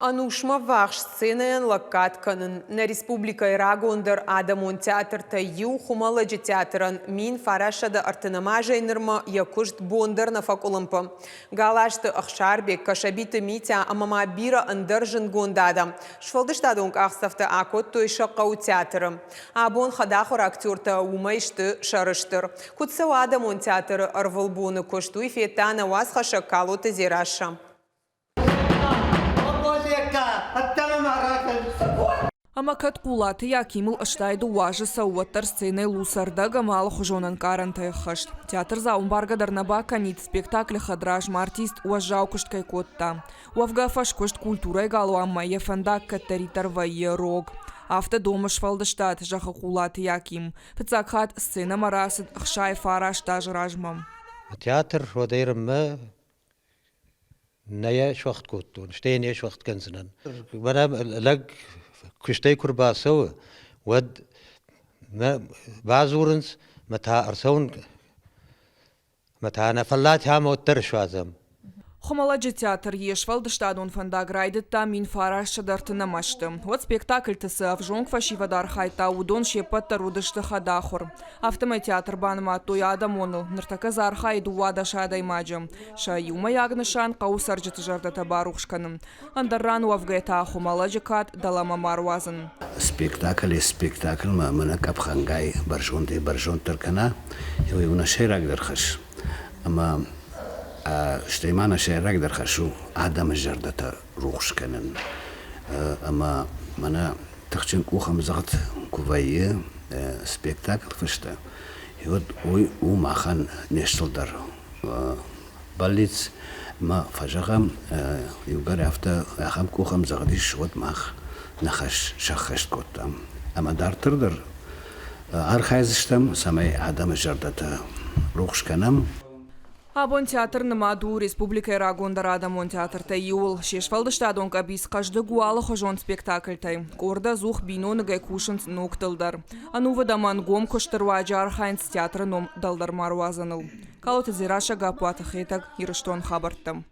Ӕнусмӕ ввахс сценӕйӕн лӕггад кӕнын. Нӕ республикӕйы рагондӕр адӕмон театртӕй иу Хуымӕллӕджы театрӕн 1930 азӕй нырмӕ йӕ куыст бон дӕр нӕ фӕкъуылымпы. Галазты Ӕхсарбег, Кӕсӕбиты Митя ӕмӕ ма бирӕ ӕндӕр зындгонд адӕм сфӕлдыстадон къахдзӕфтӕ акодтой сӕ хъӕуы театры. Абон хӕдахуыр актертӕ уымӕй сты сӕрыстыр. Куыд цӕуы адӕмон театры ӕрвылбоны куыст, уый федта нӕ уацхӕссӕг Калоты Дзерассӕ. Ӕмӕ кӕд Хъулаты Якимыл 82 азы цӕуы, уӕддӕр сценӕйыл у цӕрдӕг ӕмӕ алыхуызон ӕнкъарӕнтӕй ӕххӕст. Театрдзау ӕмбаргӕ дӕр нӕ бакӕнид, спектаклы хӕдразмӕ артист уӕззау куыст кӕй кодта. Уӕвгӕ фӕскуыст культурӕйы галуанмӕ йӕ фӕндаг кӕддӕриддӕр вӕййы рог. Афтӕ домы сфӕлдыстад, зӕгъы Хъулаты Яким. Фыццаг хатт сценӕмӕ рацыд 69 азы размӕ. Театр уӕдӕй рынмӕ Нӕ йӕ суӕгъд кодтон, стӕй йӕ не суӕгъд кӕндзынӕн. Мӕнӕ лӕг куыстӕй куы рбацӕуы, уӕд мӕ бадзурынц, мӕ та ӕрцӕуын, мӕ та нӕ фӕллад ам уӕддӕр суадзӕм. Хуымӕллӕджы театр йе сфӕлдыстадон фӕндаг райдыдта 1930 азты. Уӕд спектакльты цы ӕвзонг фӕсивӕд архайдта, уыдон се ппӕт дӕр уыдысты хӕдахуыр. Афтӕмӕй театр банымадтой адӕмоныл, ныртӕккӕ дзы архайы 12 адӕймаджы. Сӕ иумӕйаг нысан хъӕуы цӕрджыты зӕрдӕтӕ барухс кӕнын. Ӕндӕр ран уӕвгӕ та Хуымӕллӕджы кад дӕлӕмӕ ма руадзын. Спектакль спектакльмӕ мӕнӕ къӕпхӕнгай бӕрзондӕй-бӕрзонддӕр кӕна, уый у нӕ сӕйрагдӕр хӕс. Ӕмӕ стӕй ма нӕ сӕйрагдӕр хӕс у адӕмы зӕрдӕтӕ рухс кӕнын. Ӕмӕ мӕнӕ тыхджын къухӕмдзӕгъд куы вӕййы спектакль фӕстӕ, уӕд уый у махӕн не стылдӕр бӕллиц ма фӕзӕгъӕм, иугӕр афтӕ ахӕм къухӕмдзӕгъд ис, уӕд мах нӕ хӕс сӕххӕст кодтам. Ӕмӕ дарддӕр дӕр архайдзыстӕм, цӕмӕй адӕмы зӕрдӕтӕ рухс кӕнӕм. Абон театр нымад у республикӕйы рагондӕр адӕмон театртӕй иуыл. Се сфӕлдыстадон къӕбиц хъӕздыг у алыхуызон спектакльтӕй. Къорд ӕдзух биноныгӕй кусынц ногтыл дӕр. Ӕнувыд ӕмӕ ӕнгом куысты руаджы архайынц театры ном дӕлдӕр ма руадзыныл. Калоты Дзерассӕ, Гаппуаты Хетӕг, Ирыстон хабӕрттӕ.